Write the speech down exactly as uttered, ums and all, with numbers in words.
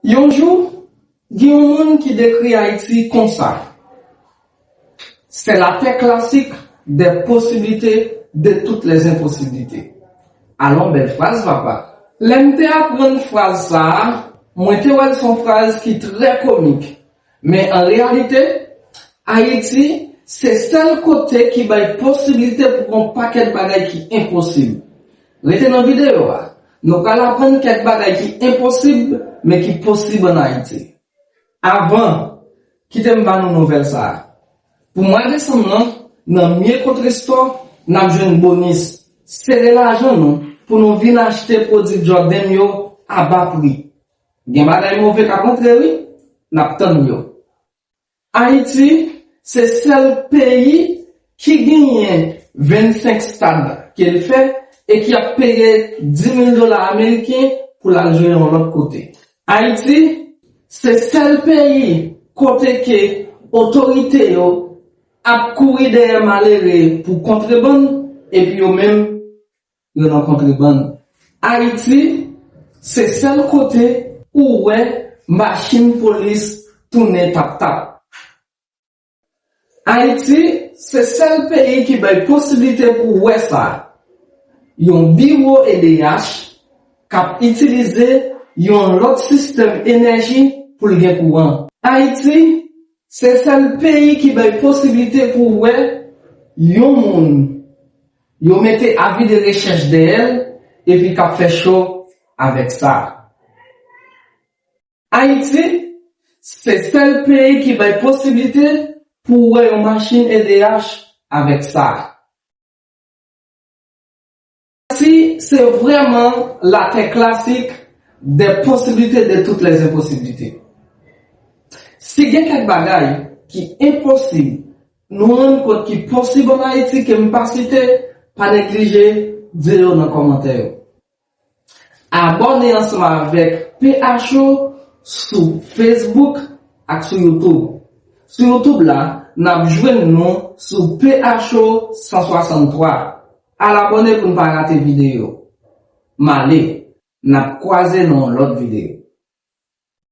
Yon jou, gen yon moun ki dekri Ayiti konsa: c'est la terre classique des possibilités, de toutes les impossibilités. Alon, bèl fraz, papa. Lè m te aprann fraz sa a, mwen te wè l se yon fraz ki trè komik. Men an reyalite, Ayiti se sèl kote ki bay posiblite pou yon pakèt bagay ki enposib. Rete nan videyo a. Nou pral aprann kèk bagay ki enposib, men ki posib an Ayiti. Avan, kite m ba nou nouvèl sa a. Pou mwa desanm nan, nan Miye Kontrestò, n ap jwenn bonis. Sere lajan nou pou nou vin achte pwodui Jordan yo a ba pri. Gen bagay move k ap antre, wi. N ap tann yo. Ayiti se sèl peyi ki genyen vennsenk stad ke l fè e ki ap peye dis mil dola ameriken pou l al jwe yon lòt kote. Ayiti se sèl peyi kote ke otorite yo ap kouri dèyè malere pou kontrebann, epi yo menm yo nan kontrebann. Ayiti se sèl kote ou wè machin polis tounen tap-tap. Ayiti se sèl peyi ki bay posiblite pou w wè sa. Yon biwo E D H k ap itilize yon lòt sistèm enèji pou l gen kouran. Ayiti se sèl peyi ki bay posiblite pou w wè yon moun yo mete avi de rechèch dèyè l epi k ap fè cho avèk sa. Ayiti se sèl peyi ki bay posiblite pou w wè yon machin E D H avèk sa. Ayiti se vrèman la terre classique des possibilités, de toutes les impossibilités. Si gen kèk bagay ki enposib nou rann kont ki posib an Ayiti ke m pa site, pa neglije di yo nan kòmantè yo. Abòne ansanm avèk P H O sou Facebook ak sou YouTube. Sou YouTube la, n ap jwenn nou sou P H O san swasanntwa. Al abòne pou n pa rate videyo. M ale, n ap kwaze nan yon lòt videyo.